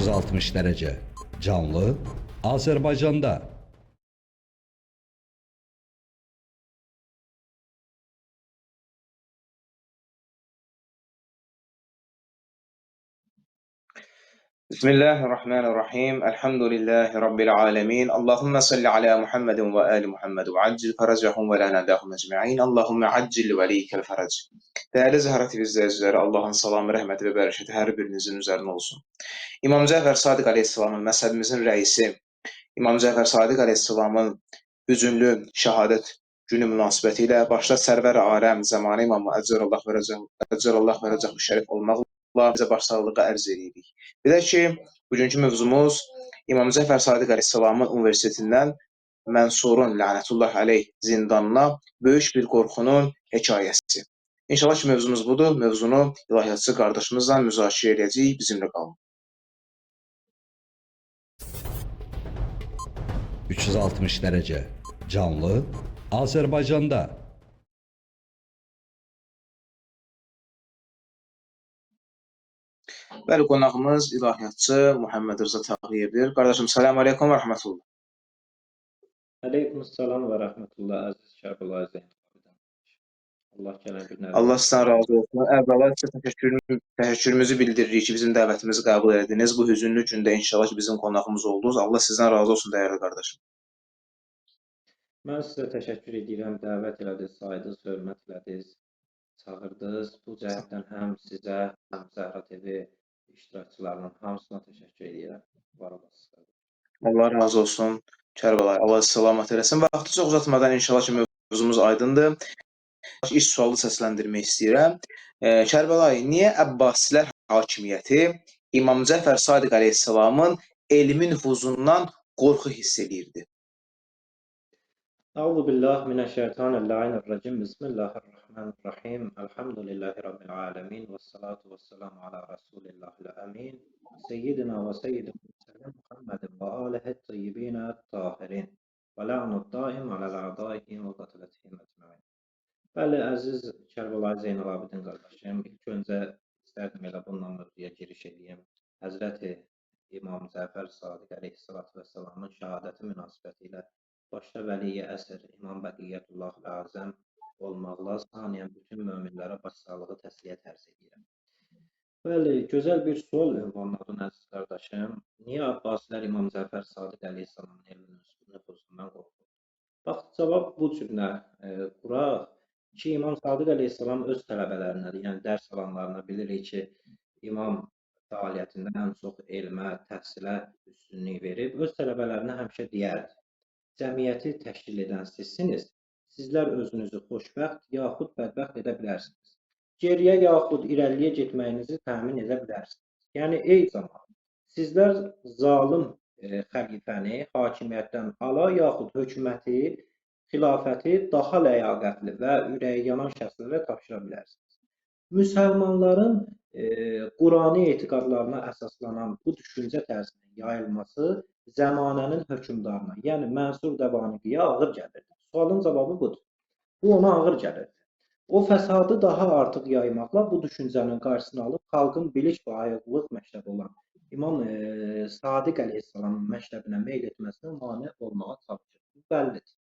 360 dərəcə canlı Azərbaycanda. Bismillahirrahmanirrahim. Elhamdülillahi Rabbil alemin. Allahümme salli ala Muhammedin və ali Muhammed və accil fərəcəhum və lənə dəhum ecma'in. Allahümme accil vəliykəl fərəc. Dəyərli Zəhra TV izləyiciləri, Allahın salamı, rəhməti və bərəkəti hər birinizin üzərinə olsun. İmam Cəfər Sadiq əleyhissalamın, məzhəbimizin rəisi, İmam Cəfər Sadiq əleyhissalamın hüzünlü şəhadət günü münasibəti ilə başda Sərvər Aləm, Zəmanə İmamı Əcəlallah vərəcəhu şərif olmaqla bizə başsağlığı ərz edirik. Belə ki, bugünkü mövzumuz İmam Cəfər Sadiq əleyhissalamın universitetindən Mənsurun lənətullah əleyh zindanına böyük bir qorxunun hekayəsi. İnşallah ki, mövzumuz budur. Mövzunu ilahiyyatçı qardaşımızla müzakirə edəcəyik. Bizimlə qalın. 360 dərəcə canlı Azərbaycanda. Bəli, qonağımız ilahiyyatçı Muhammed Rıza Tağıyevdir. Qardaşım, salam aleykum və rəhmətullah. Aleykümselam və rəhmətullah, əziz Kərbəlayı Zeynalabidin. Allah gələn günlərdə Allah sizdən razı olsun. Əvvəla sizə təşəkkürümüzü bildiririk ki, bizim dəvətimizi qəbul etdiniz. Bu hüzünlü gündə inşallah ki, bizim qonağımız oldunuz. Allah sizdən razı olsun, dəyərli qardaşım. Mən sizə təşəkkür edirəm. Dəvət elədiniz, saydınız, hörmət elədiniz, çağırdınız. Bu cəhətdən həm sizə, həm Zəhra TV iştirakçılarının hamısına təşəkkür edirəm. Var olasınız. Allah razı olsun. Kərbəlayı, Allah salamat eləsin. Vaxtı çox uzatmadan inşallah ki, mövzumuz aydındır. İlk sualı səsləndirmək istəyirəm. Kərbəlayı, niyə Əbbasilər hakimiyyəti İmam Cəfər Sadiq əleyhissalamın elmi nüfuzundan qorxu hiss eləyirdi? Euzu billahi mineşşeytanirracim. Bismillahirrahmanirrahim. Elhamdülillahi rabbil alamin ve salatu vesselamu ala rasulillahil amin. Seyyidina və seyyidil murselin Muhammedin və alihi tayyibin tahirin. Və la'nud daim aləl a'daihim və qatilatihim ecmaîn. Bəli, əziz Kərbəlayı Zeynalabidin qardaşım, ilk öncə istərdim elə bununla mövzuya giriş edeyim. Həzrəti İmam Cəfər Sadiq əleyhissalatu vesselamın şəhadəti münasibəti ilə başda vəliyyə əsr İmam Bəqiyyətullah Əzəm olmaqla saniyən bütün möminlərə başsağlığı təsliyyət ərz edirəm. Bəli, gözəl bir sual ünvanladın əziz qardaşım. Niyə Abbasilər İmam Cəfər Sadiq əleyhissalamın elmi nüfuzundan qorxur? Bax, cavab bu cürlə quraq ki, İmam Sadiq əleyhissalam öz tələbələrinə, yəni dərs alanlarına bilirik ki, İmam fəaliyyətində ən çox elmə, təhsilə üstünlük verib, öz tələbələrinə həmişə deyərdi. Cəmiyyəti təşkil edən sizsiniz, sizlər özünüzü xoşbəxt yaxud bədbəxt edə bilərsiniz. Geriyə yaxud irəliyə getməyinizi təmin edə bilərsiniz. Yəni, ey cəmaət, sizlər zalım xəlifəni hakimiyyətdən ala yaxud hökuməti, xilafəti daha ləyaqətli və ürəyi yanan şəxslərə tapşıra bilərsiniz. Müsəlmanların Qurani etiqadlarına əsaslanan bu düşüncə tərzinin yayılması zəmanənin hökmdarına, yəni Mənsur Dəvaniqiyə ağır gəlirdi. Sualın cavabı budur. Bu ona ağır gəlirdi. O fəsadı daha artıq yaymaqla bu düşüncənin qarşısını alıb xalqın bilik və ayıqlıq məktəbi olan İmam Sadiq əleyhissalamın məktəbinə meyl etməsinə mane olmağa çalışır. Bu bəllidir.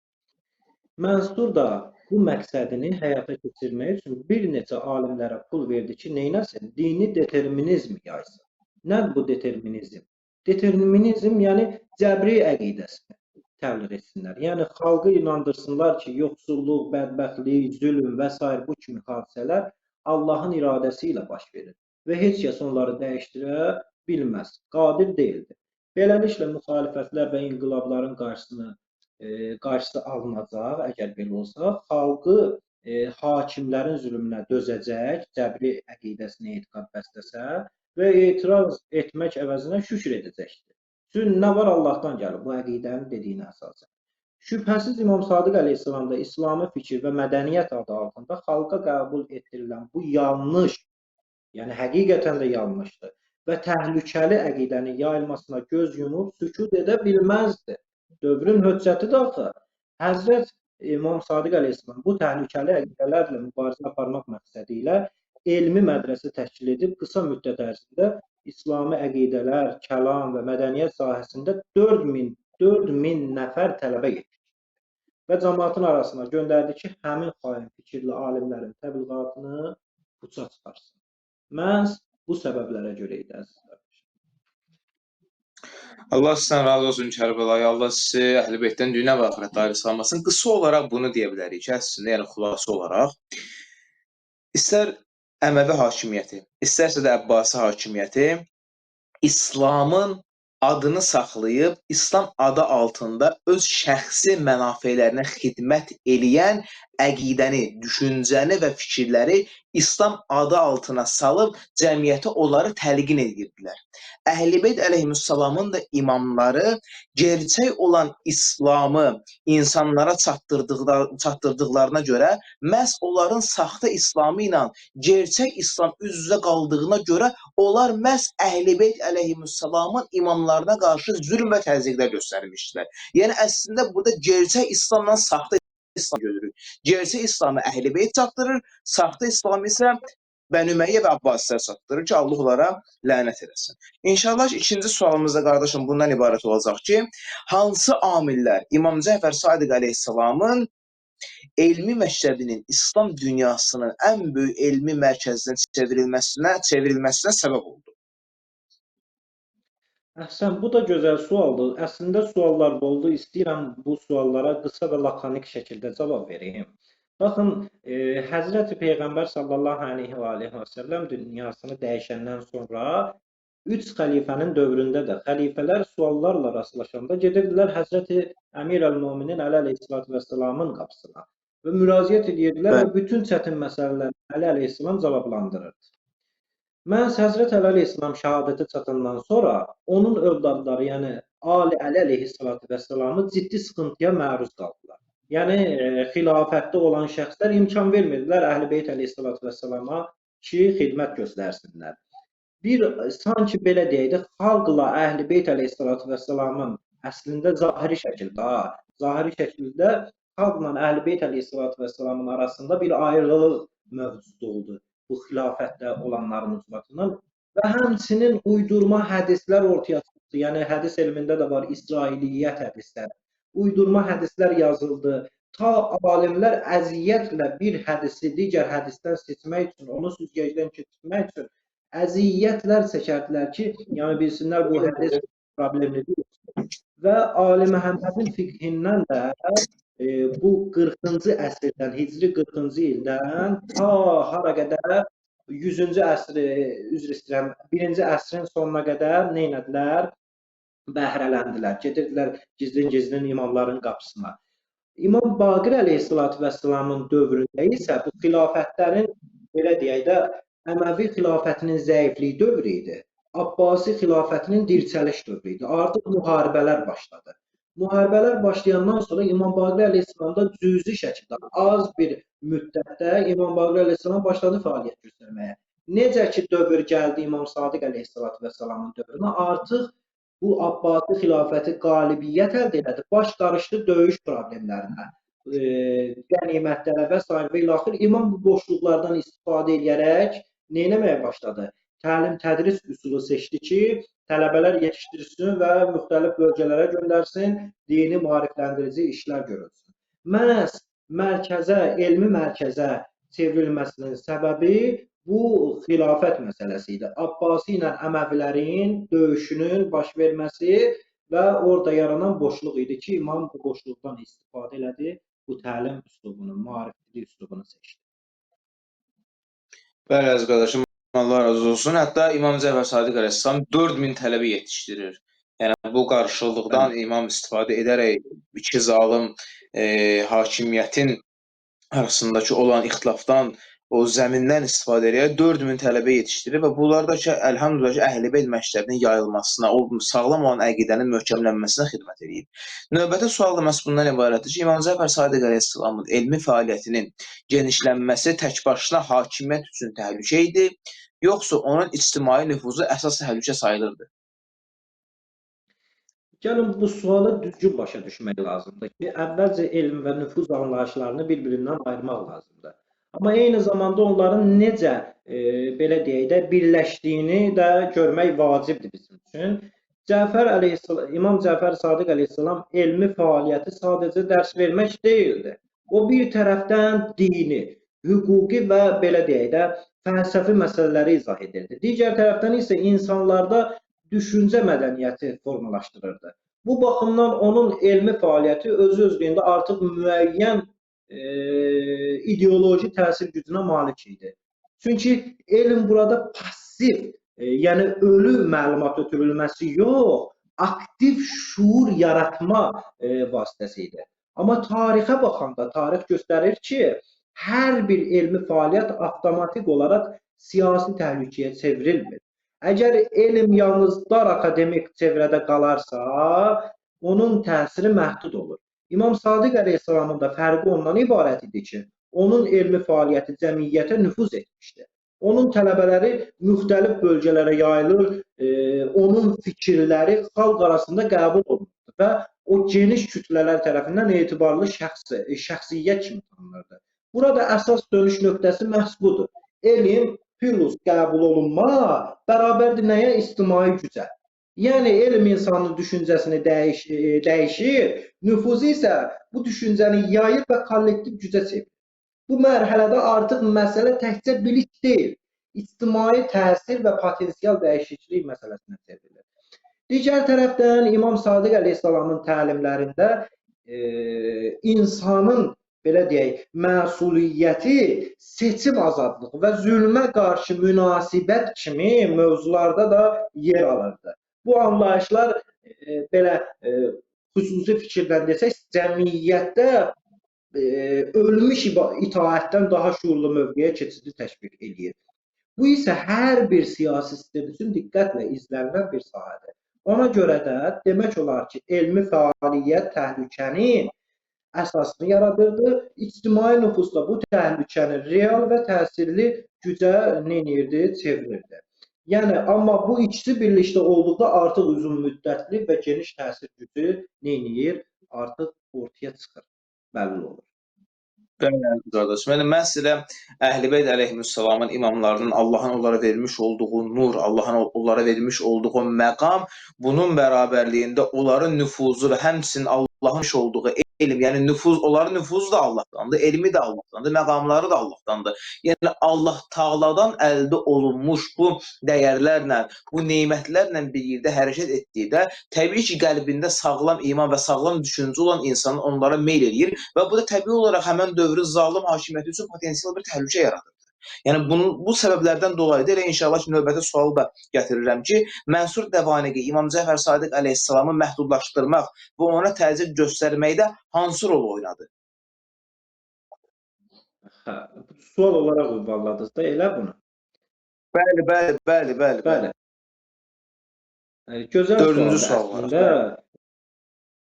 Mənsur da bu məqsədini həyata keçirmək üçün bir neçə alimlərə pul verdi ki, neynəsin? Dini determinizm yaysın. Nədir bu determinizm? Determinizm, yəni cəbri əqidəsini təbliğ etsinlər. Yəni xalqı inandırsınlar ki, yoxsulluq, bədbəxtlik, zülm və s. bu kimi hadisələr Allahın iradəsi ilə baş verir və heç kəs onları dəyişdirə bilməz, qadir deyildir. Beləliklə müxalifətlər və inqilabların qarşısı alınacaq, əgər belə olsa, xalqı hakimlərin zülmünə dözəcək, cəbri əqidəsinə etiqad bəsləsə və etiraz etmək əvəzinə şükür edəcəkdir. Çünki nə var Allahdan gəlir bu əqidənin dediyinə əsasən. Şübhəsiz İmam Sadiq əleyhissalam da İslami fikir və mədəniyyət adı altında xalqa qəbul etdirilən bu yanlış, yəni həqiqətən də yanlışdır və təhlükəli əqidənin yayılmasına göz yumub sükut edə bilməzdi. Dövrün höccətidir axı. Həzrət İmam Sadiq əleyhissalam bu təhlükəli əqidələrlə mübarizə aparmaq məqsədi ilə elmi mədrəsə təşkil edib qısa müddət ərzində İslami əqidələr, kəlam və mədəniyyət sahəsində 4000 nəfər tələbə yetişdirdi. Və cəmaatın arasına göndərdi ki, həmin xain fikirli alimlərin təbliğatını puça çıxarsın. Məhz bu səbəblərə görə idi, əziz qardaşım. Allah sizdən razı olsun Kərbəlayı. Allah sizi Əhl-i Beytdən dünya və axirətdə ayrı salmasın. Qısa olaraq bunu deyə bilərik ki, əslində, yəni xülasə olaraq istər Əməvi hakimiyyəti, istərsə də Əbbasi hakimiyyəti İslamın adını saxlayıb İslam adı altında öz şəxsi mənafelərinə xidmət eləyən əqidəni, düşüncəni və fikirləri İslam adı altına salıb cəmiyyətə onları təlqin edirdilər. Əhl-i Beyt əleyhissalamın da imamları gerçək olan İslamı insanlara çatdırdıqlarına görə məhz onların saxta İslamı ilə gerçək İslam üz-üzə qaldığına görə onlar məhz Əhl-i Beyt əleyhissalamın imamlarına qarşı zülm və təzyiqlər göstərmişdilər. Yəni əslində burada gerçək İslamla saxta İslam görürük. Gerçək İslamı Əhl-i Beyt çatdırır, saxta İslam isə Bəni Üməyyə və Abbasilər çatdırır ki, Allah onlara lənət eləsin. İnşallah ikinci sualımız da qardaşım bundan ibarət olacaq ki, hansı amillər İmam Cəfər Sadiq əleyhissalamın elmi məktəbinin İslam dünyasının ən böyük elmi mərkəzinə çevrilməsinə səbəb oldu? Əhsən, bu da gözəl sualdır. Əslində suallar boldu. İstəyirəm bu suallara qısa və lakonik şəkildə cavab vereyim. Baxın, Həzrəti Peyğəmbər sallallahu əleyhi və alihi və səlləm dünyasını dəyişəndən sonra 3 xəlifənin dövründə də xəlifələr suallarla rastlaşanda gedirdilər Həzrəti Əmir əl-Möminin Əli əleyhissalatu vəssalamın qapısına və müraciət edirdilər və bütün çətin məsələləri Əli əleyhissalam cavablandırırdı. Məhz Həzrət Əli əleyhissalam şəhadətə çatandan sonra onun övladları, yəni Ali Əli əleyhissalatu vəssalamı ciddi sıxıntıya məruz qaldılar. Yəni xilafətdə olan şəxslər imkan vermirdilər Əhl-i Beyt əleyhissalatu vəssalama ki, xidmət göstərsinlər. Bir sanki belə deyək də, xalqla Əhl-i Beyt əleyhissalatu vəssalamın əslində zahiri şəkildə xalqla Əhl-i Beyt əleyhissalatu vəssalamın arasında bir ayrılıq mövcud oldu bu xilafətdə olanların ucbatından və həmçinin uydurma hədislər ortaya çıxdı. Yəni hədis elmində də var İsrailiyyət hədisləri. Uydurma hədislər yazıldı. Ta alimlər əziyyətlə bir hədisi digər hədisdən seçmək üçün, onu süzgəcdən keçirmək üçün əziyyətlər çəkərdilər ki, yəni bilsinlər bu hədis problemlidir. Və Ali Məhəmmədin fiqhindən də bu 40-cı əsrdən, Hicri 40-cı ildən ta hara qədər 100-cü əsri, üzr istəyirəm, 1-ci əsrin sonuna qədər nə etdilər? Bəhrələndilər. Gedirdilər gizlin-gizlin imamların qapısına. İmam Baqir əleyhissalatu vəssalamın dövründə isə bu xilafətlərin, belə deyək də, Əməvi xilafətinin zəifliyi dövrü idi. Abbasi xilafətinin dirçəliş dövrü idi. Artıq müharibələr başladı. Müharibələr başlayandan sonra İmam Baqir əleyhissalam da cüzi şəkildə az bir müddətdə İmam Baqir əleyhissalam başladı fəaliyyət göstərməyə. Necə ki dövr gəldi İmam Sadiq əleyhissalatu vəssalamın dövrünə, artıq bu Abbasi xilafəti qalibiyyət əldə elədi. Baş qarışdı döyüş problemlərinə, qənimətlərə və sair və ilaxır. İmam bu boşluqlardan istifadə edərək nə etməyə başladı? Təlim tədris üsulu seçdi ki, tələbələr yetişdirsin və müxtəlif bölgələrə göndərsin, dini maarifləndirici işlər görülsün. Məhz mərkəzə, elmi mərkəzə çevrilməsinin səbəbi bu xilafət məsələsi idi. Abbasi ilə Əməvilərin döyüşünün baş verməsi və orada yaranan boşluq idi ki, imam bu boşluqdan istifadə elədi, bu təlim üslubunu, maarifçilik üslubunu seçdi. Bəli, əziz qardaşım, Allah razı olsun. Hətta İmam Cəfər Sadiq əleyhissalam 4000 tələbə yetişdirir. Yəni bu qarşılıqdan imam istifadə edərək iki zalım hakimiyyətin arasındakı olan ixtilafdan, o zəmindən istifadə edərək 4000 tələbə yetişdirir və bunlar da ki, əlhamdülillah ki, Əhl-i Beyt məktəbinin yayılmasına, o sağlam olan əqidənin möhkəmlənməsinə xidmət edib. Növbəti sual da məhz bundan ibarətdir ki, İmam Cəfər Sadiq əleyhissalamın elmi fəaliyyətinin genişlənməsi tək başına hakimiyyət üçün təhlükə idi, yoxsa onun ictimai nüfuzu əsas təhlükə sayılırdı? Gəlin bu sualı düzgün başa düşmək lazımdır ki, əvvəlcə elm və nüfuz anlayışlarını bir-birindən ayırmaq lazımdır. Amma eyni zamanda onların necə belə deyək də birləşdiyini də görmək vacibdir bizim üçün. Cəfər əleyhissalam, İmam Cəfər Sadiq əleyhissalam elmi fəaliyyəti sadəcə dərs vermək deyildi. O bir tərəfdən dini, hüquqi və belə deyək də fəlsəfi məsələləri izah edirdi. Digər tərəfdən isə insanlarda düşüncə mədəniyyəti formalaşdırırdı. Bu baxımdan onun elmi fəaliyyəti özü-özlüyündə artıq müəyyən ideoloji təsir gücünə malik idi. Çünki elm burada pasiv, yəni ölü məlumat ötürülməsi yox, aktiv şuur yaratma vasitəsi idi. Amma tarixə baxanda tarix göstərir ki, hər bir elmi fəaliyyət avtomatik olaraq siyasi təhlükəyə çevrilmir. Əgər elm yalnız dar akademik çevrədə qalarsa, onun təsiri məhdud olur. İmam Sadiq əleyhissalamın da fərqi ondan ibarət idi ki, onun elmi fəaliyyəti cəmiyyətə nüfuz etmişdi. Onun tələbələri müxtəlif bölgələrə yayılır, onun fikirləri xalq arasında qəbul olunurdu və o geniş kütlələr tərəfindən etibarlı şəxsiyyət kimi tanınırdı. Burada əsas dönüş nöqtəsi məhz budur. Elm plus qəbul olunma bərabərdir nəyə? İctimai gücə. Yəni elm insanın düşüncəsini dəyişir, nüfuzu isə bu düşüncəni yayır və kollektiv gücə çevirir. Bu mərhələdə artıq məsələ təkcə bilik deyil, ictimai təsir və potensial dəyişiklik məsələsinə çevrilir. Digər tərəfdən İmam Sadiq əleyhissalamın təlimlərində insanın belə deyək, məsuliyyəti, seçim azadlığı və zülmə qarşı münasibət kimi mövzularda da yer alırdı. Bu anlayışlar belə xüsusi fikirdən desək, cəmiyyətdə ölmüş itaətdən daha şuurlu mövqeyə keçidi təşviq eləyir. Bu isə hər bir siyasi sistem üçün diqqətlə izlənilən bir sahədir. Ona görə də demək olar ki, elmi fəaliyyət təhlükənin əsasını yaradırdı. İctimai nüfus da bu təhlükəni real və təsirli gücə neynirdi, çevirirdi. Yəni, amma bu ikisi birlikdə olduqda artıq uzun müddətli və geniş təsir gücü neyniyir, artıq ortaya çıxır, bəlli olur. Bəli, qardaşım. Yəni məhz elə Əhl-i Beyt əleyhissalamın imamlarının Allahın onlara vermiş olduğu nur, Allahın onlara vermiş olduğu məqam, bunun bərabərliyində onların nüfuzu və həmçinin Allahın vermiş olduğu elm, yəni nüfuz, onların nüfuzu da Allahdandır, elmi də Allahdandır, məqamları da Allahdandır. Yəni Allah Tağladan əldə olunmuş bu dəyərlərlə, bu nemətlərlə bir yerdə hərəkət etdikdə, təbii ki, qəlbində sağlam iman və sağlam düşüncə olan insanın onlara meyl eləyir və bu da təbii olaraq həmən dövrün zalım hakimiyyəti üçün potensial bir təhlükə yaradır. Yəni bu səbəblərdən dolayı da elə inşallah ki, növbəti sualı da gətirirəm ki, Mənsur Dəvaniqi İmam Cəfər Sadiq əleyhissalamı məhdudlaşdırmaq və ona təzyiq göstərməkdə hansı rol oynadı? Hə, sual olaraq ünvanladınız da elə bunu. Bəli, bəli, bəli, bəli, bəli. Gözəl dördüncü sual olaraq.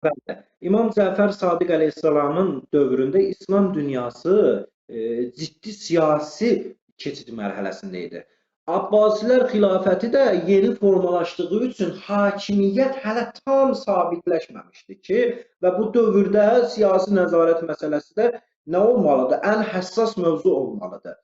Bəli. İmam Cəfər Sadiq əleyhissalamın dövründə İslam dünyası ciddi siyasi keçid mərhələsində idi. Abbasilər xilafəti də yeni formalaşdığı üçün hakimiyyət hələ tam sabitləşməmişdi ki, və bu dövrdə siyasi nəzarət məsələsi də nə olmalıdır? Ən həssas mövzu olmalıdır.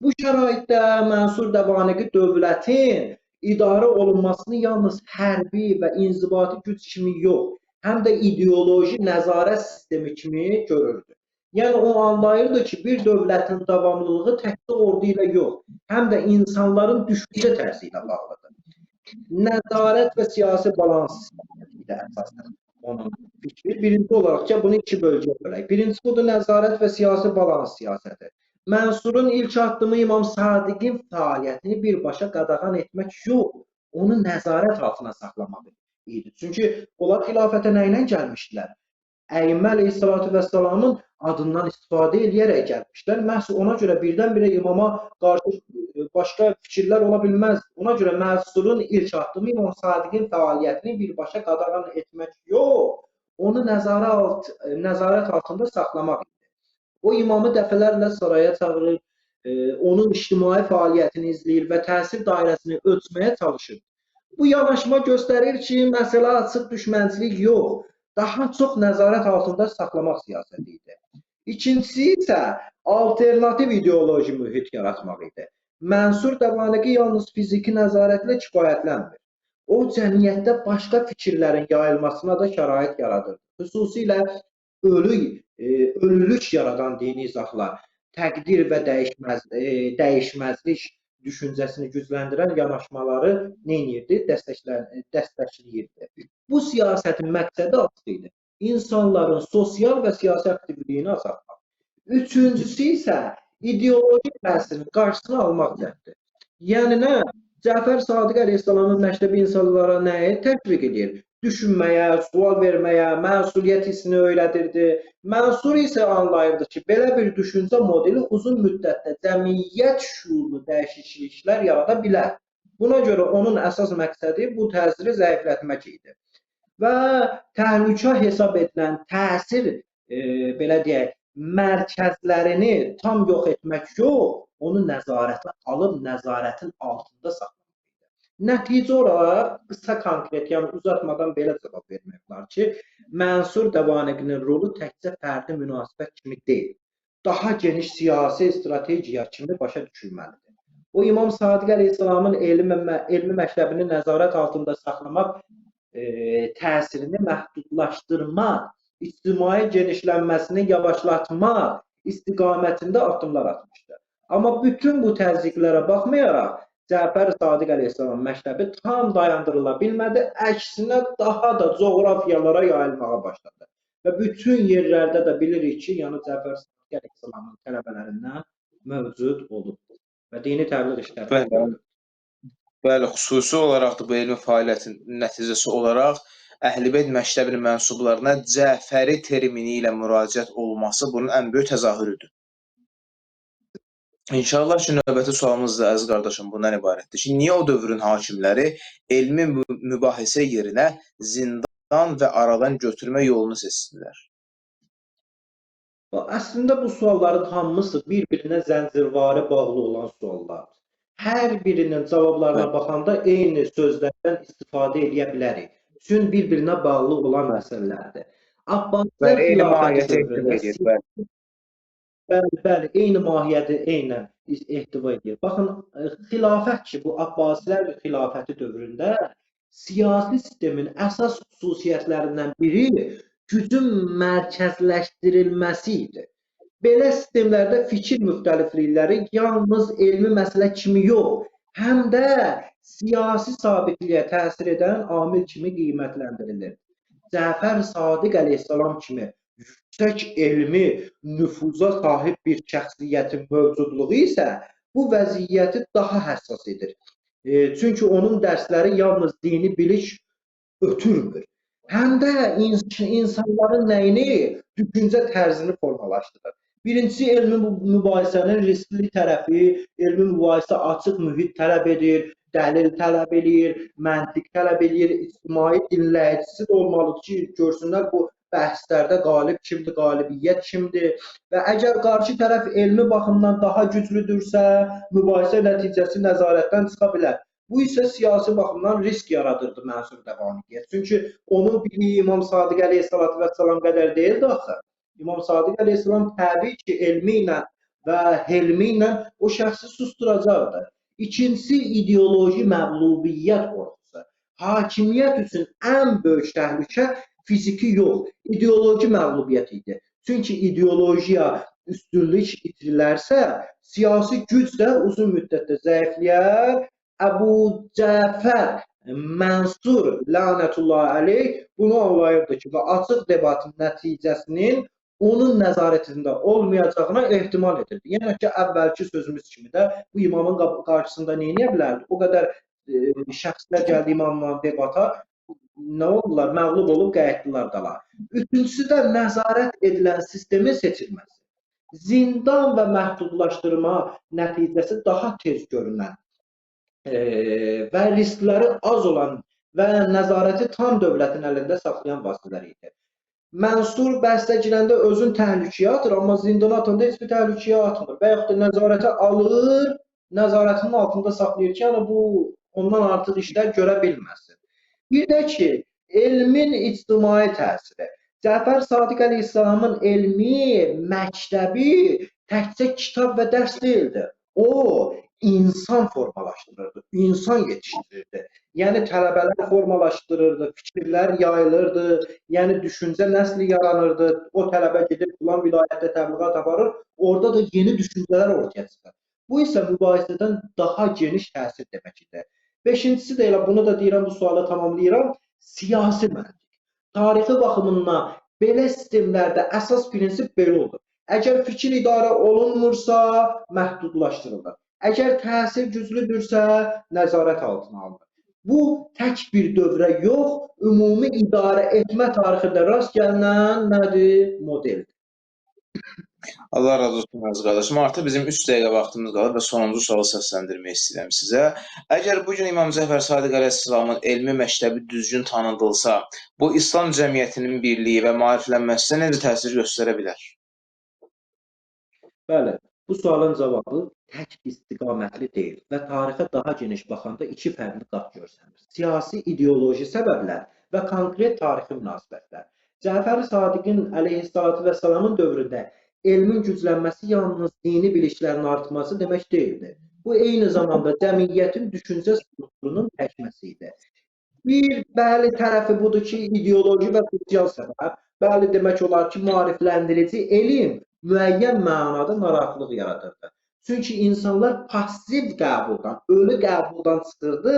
Bu şəraitdə Mənsur Dəvaniqi dövlətin idarə olunmasını yalnız hərbi və inzibati güc kimi yox, həm də ideoloji nəzarət sistemi kimi görürdü. Yəni o anlayırdı ki, bir dövlətin davamlılığı təkcə ordu ilə yox, həm də insanların düşüncə tərzi ilə bağlıdır. Nəzarət və siyasi balans idi əsasən onun fikri. Birinci olaraq ki, bunu iki bölgəyə bölək. Birincisi budur, nəzarət və siyasi balans siyasəti. Mənsurun ilk addımı İmam Sadiqin fəaliyyətini birbaşa qadağan etmək yox, onu nəzarət altına saxlamaq idi. Çünki onlar xilafətə nə ilə gəlmişdilər? Əimmə əleyhissalatu vəssalamın adından istifadə eləyərək gəlmişlər. Məhz ona görə birdən-birə imama qarşı başqa fikirlər ola bilməz. Ona görə Mənsurun ilk addımı İmam Sadiqin fəaliyyətini birbaşa qadağan etmək yox, onu nəzarət altında saxlamaq idi. O imamı dəfələrlə saraya çağırır, onun ictimai fəaliyyətini izləyir və təsir dairəsini ölçməyə çalışır. Bu yanaşma göstərir ki, məsələ açıq düşmənçilik yox, daha çox nəzarət altında saxlamaq siyasəti idi. İkincisi isə alternativ ideoloji mühit yaratmaq idi. Mənsur Dəvaniqi yalnız fiziki nəzarətlə kifayətlənmir. O, cəmiyyətdə başqa fikirlərin yayılmasına da şərait yaradırdı. Xüsusilə ölülük yaradan dini izahlar, təqdir və dəyişməzlik düşüncəsini gücləndirən yanaşmaları nə edirdi? Dəstəkləyirdi. Bu siyasətin məqsədi açıq idi. İnsanların sosial və siyasi aktivliyini azaltmaq. Üçüncüsü isə ideoloji təsirin qarşısını almaq cəhdi. Yəni nə? Cəfər Sadiq əleyhissalamın məktəbi insanlara nəyi təşviq edir? Düşünməyə, sual verməyə, məsuliyyət hissini öyrədirdi. Mənsur isə anlayırdı ki, belə bir düşüncə modeli uzun müddətdə cəmiyyət şüurlu dəyişikliklər yarada bilər. Buna görə onun əsas məqsədi bu təsiri zəiflətmək idi. Və təhlükə hesab edilən təsir, belə deyək, mərkəzlərini tam yox etmək yox, onu nəzarətə alıb nəzarətin altında saxlamaq. Nəticə olaraq qısa konkret, yəni uzatmadan belə cavab vermək olar ki, Mənsur Dəvaniqinin rolu təkcə fərdi münasibət kimi deyil, daha geniş siyasi strategiya kimi başa düşülməlidir. O, İmam Sadiq əleyhissalamın elmi məktəbini nəzarət altında saxlamaq təsirini məhdudlaşdırmaq, ictimai genişlənməsini yavaşlatmaq istiqamətində addımlar atmışdır. Amma bütün bu təzyiqlərə baxmayaraq, Cəfər Sadiq əleyhissalam məktəbi tam dayandırıla bilmədi, əksinə daha da coğrafiyalara yayılmağa başladı. Və bütün yerlərdə də bilirik ki, yəni Cəfər Sadiq əleyhissalamın tələbələrindən mövcud olubdur və dini təbliğ işləri. Bəli, bəli, xüsusi olaraq da bu elmi fəaliyyətin nəticəsi olaraq Əhl-i Beyt məktəbinin mənsublarına Cəfəri termini ilə müraciət olunması bunun ən böyük təzahürüdür. İnşallah ki, növbəti sualımız da əziz qardaşım bundan ibarətdir ki, niyə o dövrün hakimləri elmi mübahisə yerinə zindan və aradan götürmə yolunu seçdilər? Əslində bu sualların hamısı bir-birinə zəncirvari bağlı olan suallardır. Hər birinin cavablarına baxanda eyni sözlərdən istifadə edə bilərik. Çünki bir-birinə bağlı olan məsələlərdir. Abbasilər xilafəti dövründə bəli, bəli, eyni mahiyyəti eynən ehtiva edir. Baxın, xilafət ki, bu Abbasilər xilafəti dövründə siyasi sistemin əsas xüsusiyyətlərindən biri gücün mərkəzləşdirilməsi idi. Belə sistemlərdə fikir müxtəliflikləri yalnız elmi məsələ kimi yox, həm də siyasi sabitliyə təsir edən amil kimi qiymətləndirilir. Cəfər Sadiq əleyhissalam kimi yüksək elmi nüfuza sahib bir şəxsiyyətin mövcudluğu isə bu vəziyyəti daha həssas edir. Çünki onun dərsləri yalnız dini bilik ötürmür. Həm də insanların nəyini, düşüncə tərzini formalaşdırır. Birincisi, elmi mübahisənin riskli tərəfi, elmi mübahisə açıq mühit tələb edir, dəlil tələb eləyir, məntiq tələb eləyir, ictimai dinləyicisi də olmalıdır ki, görsünlər bu bəhslərdə qalib kimdir, qalibiyyət kimdir və əgər qarşı tərəf elmi baxımdan daha güclüdürsə, mübahisə nəticəsi nəzarətdən çıxa bilər. Bu isə siyasi baxımdan risk yaradırdı Mənsur Dəvaniqiyə. Çünki onun biliyi İmam Sadiq əleyhissalatu vəssalam qədər deyildi axı. İmam Sadiq əleyhissalam təbii ki, elmi ilə və helmi ilə o şəxsi susturacaqdı. İkincisi, ideoloji məğlubiyyət qorxusu. Hakimiyyət üçün ən böyük təhlükə fiziki yox, ideoloji məğlubiyyət idi. Çünki ideolojiya üstünlük itirilərsə, siyasi güc də uzun müddətdə zəifləyər. Əbu Cəfər Mənsur lənətullah əleyh bunu anlayırdı ki, və açıq debatın nəticəsinin onun nəzarətində olmayacağına ehtimal edirdi. Yəni ki, əvvəlki sözümüz kimi də bu imamın qarşısında nə edə bilərdi? O qədər şəxslər gəldi imamla debata, nə oldular? Məğlub olub qayıtdılar dala. Üçüncüsü də nəzarət edilən sistemin seçilməsi. Zindan və məhdudlaşdırma nəticəsi daha tez görünən və riskləri az olan və nəzarəti tam dövlətin əlində saxlayan vasitələr idi. Mənsur bəhsə girəndə özün təhlükəyə atır, amma zindana atanda heç bir təhlükəyə atmır və yaxud da nəzarətə alır, nəzarətinin altında saxlayır ki, yəni bu ondan artıq işlər görə bilməsin. Bir də ki, elmin ictimai təsiri. Cəfər Sadiq əleyhissalamın elmi məktəbi təkcə kitab və dərs deyildi. O, insan formalaşdırırdı, insan yetişdirirdi. Yəni tələbələr formalaşdırırdı, fikirlər yayılırdı, yəni düşüncə nəsli yaranırdı. O tələbə gedir filan vilayətdə təbliğat aparır, orada da yeni düşüncələr ortaya çıxır. Bu isə mübahisədən daha geniş təsir demək idi. Beşincisi də elə bunu da deyirəm, bu sualı tamamlayıram. Siyasi məntiq. Tarixi baxımından belə sistemlərdə əsas prinsip belə olur. Əgər fikir idarə olunmursa, məhdudlaşdırılır. Əgər təsir güclüdürsə, nəzarət altına alınır. Bu tək bir dövrə yox, ümumi idarə etmə tarixində rast gəlinən nədir? Modeldir. Allah razı olsun əziz qardaşım. Artıq bizim 3 dəqiqə vaxtımız qalır və sonuncu sualı səsləndirmək istəyirəm sizə. Əgər bu gün İmam Cəfər Sadiq əleyhissalamın elmi məktəbi düzgün tanıdılsa, bu İslam cəmiyyətinin birliyi və maariflənməsinə necə təsir göstərə bilər? Bəli, bu sualın cavabı tək istiqamətli deyil və tarixə daha geniş baxanda iki fərqli qat görsənir. Siyasi ideoloji səbəblər və konkret tarixi münasibətlər. Cəfər Sadiqin əleyhissalatu vəssalamın dövründə elmin güclənməsi yalnız dini biliklərin artması demək deyildi. Bu eyni zamanda cəmiyyətin düşüncə strukturunun dəyişməsi idi. Bir bəli tərəfi budur ki, ideoloji və sosial səbəb. Bəli, demək olar ki, maarifləndirici elm müəyyən mənada narahatlıq yaradırdı. Çünki insanlar passiv qəbuldan, ölü qəbuldan çıxırdı,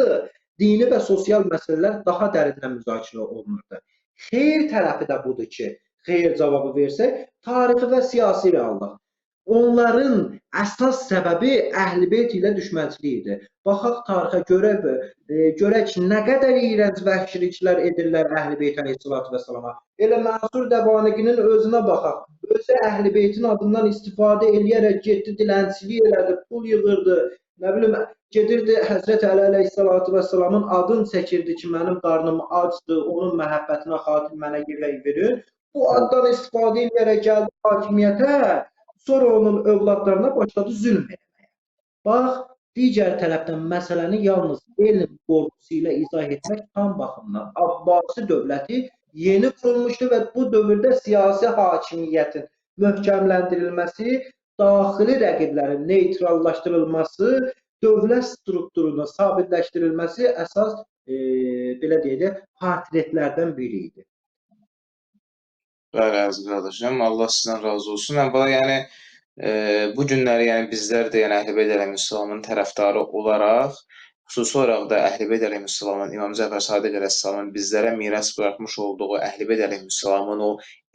dini və sosial məsələlər daha dərindən müzakirə olunurdu. Xeyir tərəfi də budur ki, xeyir cavabı versək, tarixi və siyasi reallıq. Onların əsas səbəbi Əhl-i Beyt ilə düşmənçilik idi. Baxaq tarixə görək, görək ki, nə qədər iyrənc vəhşiliklər edirlər Əhl-i Beyt əleyhissalatu vəssalama. Elə Mənsur Dəvaniqinin özünə baxaq. Özü Əhl-i Beytin adından istifadə eləyərək getdi, dilənçilik elədi, pul yığırdı. Nə bilim, gedirdi Həzrət Əli əleyhissalatu vəssalamın adını çəkirdi ki, mənim qarnım acdır, onun məhəbbətinə xatir mənə yemək verin. Bu addan istifadə eləyərək gəldi hakimiyyətə. Sonra onun övladlarına başladı zülm etməyə. Bax, digər tərəfdən məsələni yalnız elm qorxusu ilə izah etmək tam baxımdan Abbasi dövləti yeni qurulmuşdu və bu dövrdə siyasi hakimiyyətin möhkəmləndirilməsi, daxili rəqiblərin neytrallaşdırılması, dövlət strukturunun sabitləşdirilməsi əsas, belə deyək də, portretlərdən biri idi. Bəli, əziz qardaşım, Allah sizdən razı olsun. Əvvəla, yəni bu günləri, yəni bizlər də, yəni Əhl-i Beyt əleyhissalamın tərəfdarı olaraq, xüsusi olaraq da Əhl-i Beyt əleyhissalamın, İmam Cəfər Sadiq əleyhissalamın bizlərə miras bıraxmış olduğu Əhl-i Beyt əleyhissalamın o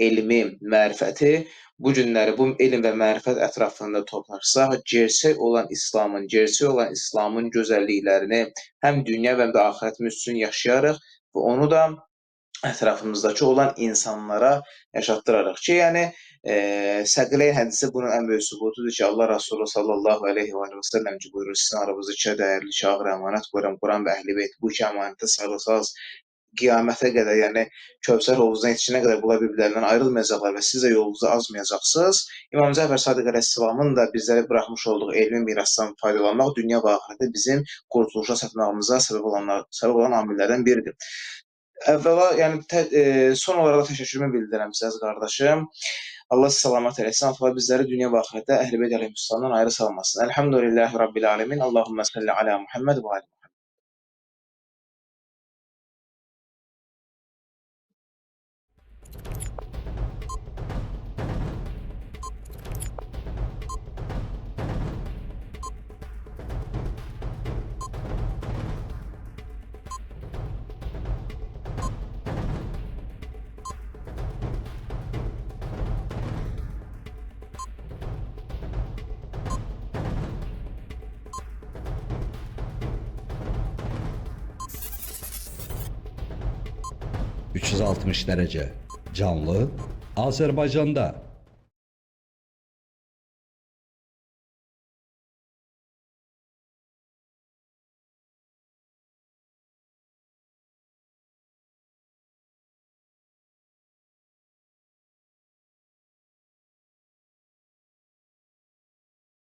elmi, mərifəti bu günləri bu elm və mərifət ətrafında toplaşsaq, gerçək olan İslamın, gerçək olan İslamın gözəlliklərini həm dünya və həm də axirətimiz üçün yaşayarıq və onu da ətrafımızdakı olan insanlara yaşatdırarıq ki, yəni Səqileyn hədisi bunun ən böyük sübutudur ki, Allah Rasulü sallallahu əleyhi və səlləm ki, buyurur, sizin aranızda iki dəyərli, iki ağır əmanət qoyuram, Quran və Əhl-i Beyt. Bu iki əmanətə sarılsaz, qiyamətə qədər, yəni Kövsər hovuzuna yetişənə qədər bunlar bir-birlərindən ayrılmayacaqlar və siz də yolunuzu azmayacaqsınız. İmam Cəfər Sadiq əleyhissalamın da bizlərə buraxmış olduğu elmi mirasdan faydalanmaq dünya və axirətdə bizim qurtuluşa çatmağımıza səbəb olan amillərdən biridir. Əvvəla, yəni son olaraq da təşəkkürümü bildirirəm sizə, əziz qardaşım. Allah sizi salamat eləsin. Allah bizləri dünya və axirətdə Əhl-i Beyt əleyhissalamdan ayrı salmasın. Elhamdülillahi Rabbil alemin. Allahümme salli ala Muhammed və ali Muhammed. ...360 dərəcə canlı Azərbaycanda.